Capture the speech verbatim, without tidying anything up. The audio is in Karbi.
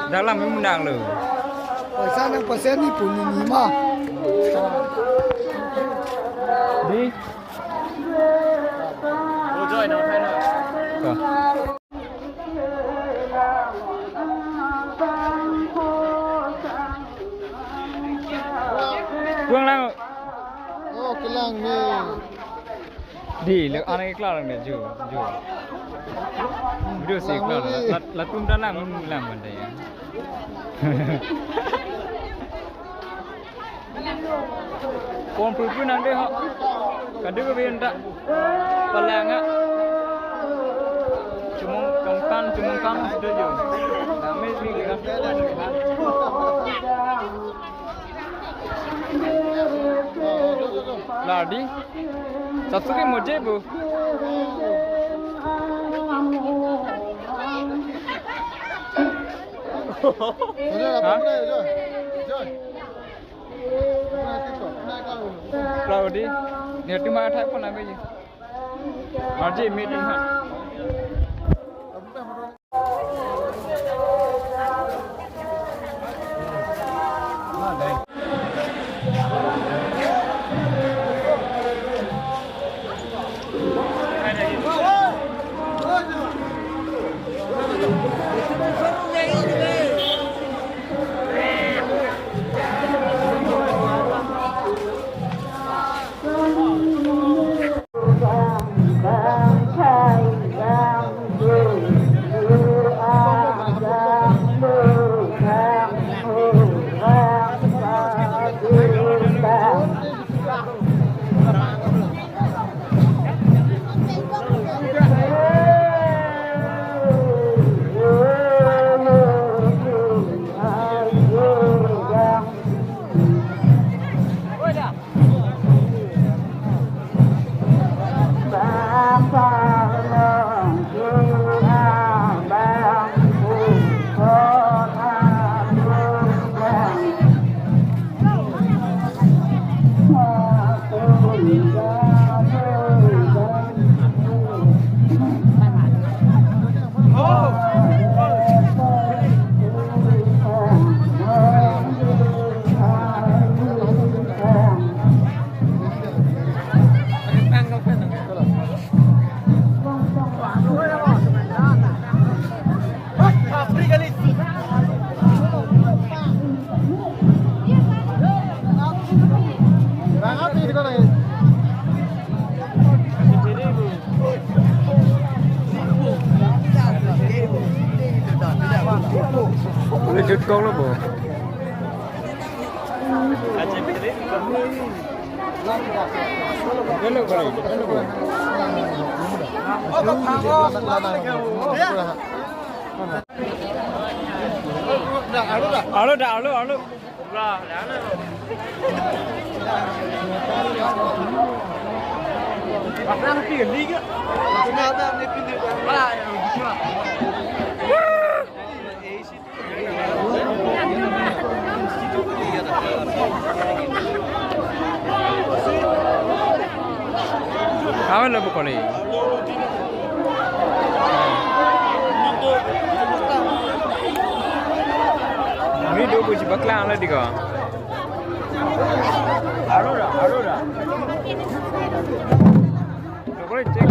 Dalam memang lo. Paisa nang paisa ni pun ni ma. Di. Tuh. Pulang lang. Oh, kelang ni. Di, le, anak kelang ni, ju, ju. Video si kelang. La, latum dalang, lang benda ya. Kon pui pui nang dei ho. Kadu ke bin ta. Palang a. Chomong kangkan, chomong kang sudah jo. Kami ni kan. Ladi. Satu ke moje bu. Ha? Claudi, ne tu ma thai pon abe ji. Arji meeting ha. Lanjut kong lo, Bu. Hello, bro. Hello, bro. Alo da, alo, alo. Awan lo pokoli. Ini do buji bakla ala diga. Aro ra, aro ra. Pokoli cek.